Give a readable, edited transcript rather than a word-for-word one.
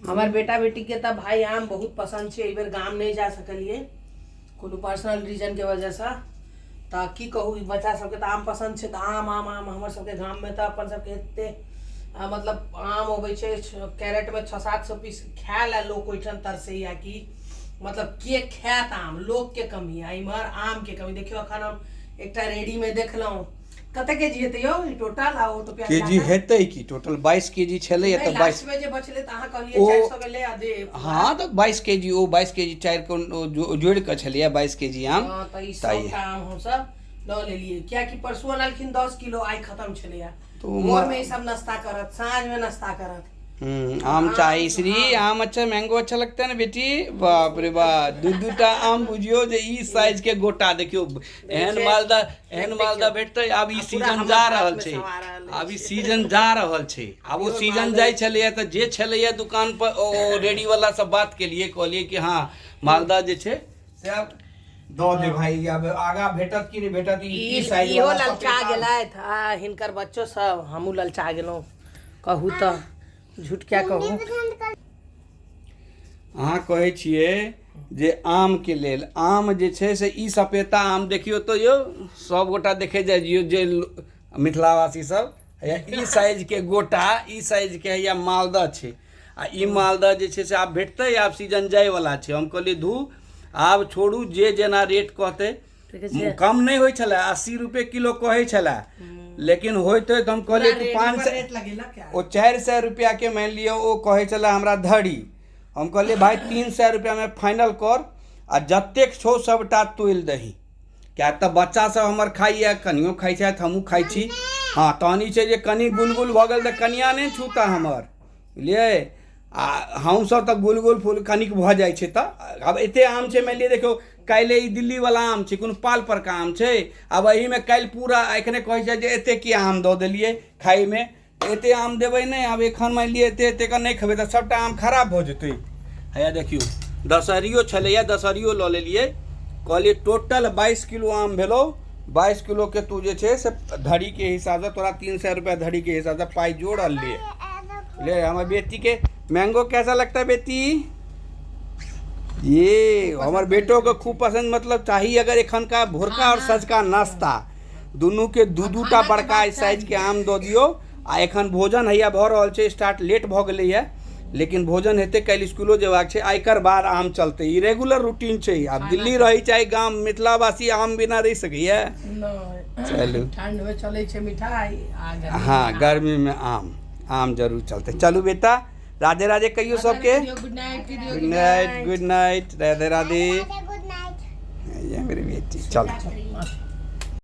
हमर बेटा बेटीके तऽ भाय आम बहुत पसन्द छै। एहि बेर गाम नहि जा सकलियै कोनो पर्सनल रीजनके वजहसँ, तऽ की कहू, ई बच्चा सबके तऽ आम पसन्द छै तऽ आम आम आम। हमर सबके गाममे तऽ अपन सबके एते मतलब आम अबै छै कैरेटमे 600-700 पीस, खाय लए लोक ओहिठाम तरसैया कि मतलब के खायत आम। लोकके कमी आ इम्हर आमके कमी। देखियौ, एखन हम एकटा रेडीमे देखलहुँ, कते केजी हेतै यौ ई टोटल? आ ओ तो प्याज केजी हेतै की, टोटल 22 केजी छलैया। नहि, तऽ 22 लास्ट मे जे बचलै तऽ अहाँ कहलियै 400 के ले आ दे। हँ, तऽ 22 केजी, ओ 22 केजी चारि को जोड़ि कऽ छलैया 22 केजी आम। हँ, तऽ ई तऽ सबटा आम हमसब लऽ लेलियै, कियाकि परसू अनलखिन 10 किलो, आइ खतम छलैया। तऽ ओ भोर मे ई सब नाश्ता करत, साँझ मे नाश्ता करत। आम चाही श्री, आम अच्छा, मैंगो अच्छा लगता है ना बेटी? बाप रे बा, दू दूटा आम बुझियौ जे ई साइज के गोटा। देखियौ, एहन मालदह, एहन मालदह भेटतै आब? ई पूरा सीजन हमर जा रहल हाथमे छै। समा रहल आब ई सीजन जा रहल छै, आब ओ सीजन जाइ छलैया तऽ जे छलैया दुकान पर, ओ रेडी वाला सब बात केलिए, कहलिए कि हँ, मालदह जे छै से आब दऽ दे भाई, आब आगा भेटत कि नहि भेटत ई ई साइज इहो वाला ललचा सपेता। गेलथि आ हिनकर बच्चो सब, हमहूँ ललचा गेलहुँ। कहू तऽ झूठ क्या कहू? अहाँ कहै छियै जे आमके लेल, आम जे छै से ई सपेता आम देखियौ तऽ यौ, सभगोटा देखै जाइ जियौ जे मिथिलावासी सब, हैया ई साइजके गोटा, ई साइजके हैया मालदह छै। आ ई मालदह जे छै से आब भेटतै? आब सीजन जायवला छै। हम कहलियै धू, आब छोड़ू, जे जेना रेट कहतै। देखै छियै। कम नहि होइ छलै, 80 रुपए किलो कहै छलै, लेकिन होइत होइत हम कहलियै पूरा कि रेडी पाँच पर सए रेट लगेलक क्या? ओ 400 रुपैआके मानि लिअ ओ कहै छलै हमरा धड़ी। हम कहलियै, भाय, 300 रुपैआमे फाइनल कर आ जतेक छौ सभटा तोलि दही, किएक तऽ बच्चा सब हमर खाइए, कनियो खाइ छथि, हमहूँ खाइ छी। हँ, तहन ई छै जे कनि गुलगुल भऽ गेल तऽ कनिया नहि छूता हमर, बुझलियै? आ हमसभ तऽ गुल गुल फूल कनिक भऽ जाइ छै। तऽ आब एते आम छै, मानि लिअ, देखियौ, काल्हि ई दिल्लीवला आम छै, कोनो पाल परका आम छै। आब एहिमे काल्हि पूरा एखने कहै छै जे एते किया आम दऽ देलियै खाइमे, एते आम देबै नहि। आब एखन मानि लिअ एते एतेके नहि खेबै तऽ सभटा आम खराब भऽ जेतै। हैया देखियौ, दशहरियो छलैए, दशहरियो लऽ लेलियै। कहलियै टोटल 22 किलो आम भेलौ, 22 किलोके तू जे छै से धड़ीके हिसाबसँ तोरा 300 रुपैआ धड़ीके हिसाबसँ पाइ जोड़ल। ले ले। हमर बेटीके मैंगो कैसा लगता है बेटी? ये हमर बेटो के खूब पसंद, मतलब चाही अगर एखनका भोरका और सझका नाश्ता दुनू के दू दू टा खाना के बड़का बाद साइज के आम दऽ दियौ। आ एखन भोजन हैया भऽ रहल छै स्टार्ट, लेट भऽ गेलैया, लेकिन भोजन हेतै, काल्हि स्कूलो जेबाक छै, आ एकर बाद आम चलतै। ई रेगुलर रूटीन छै। आब दिल्ली रहै चाहे गाम, मिथिलावासी आम बिना रहि सकैया? नहि। चलू। ठंड में चलै छै मिठाई आ गर्मी में हँ, आम। गर्मीमे आम, आम जरूर चलतै। चलू बेटा, राधे राधे कहियौ सबके। Good night. Good night, good night, Radhe Radhe. Good night. ये मेरी बेटी, चलो।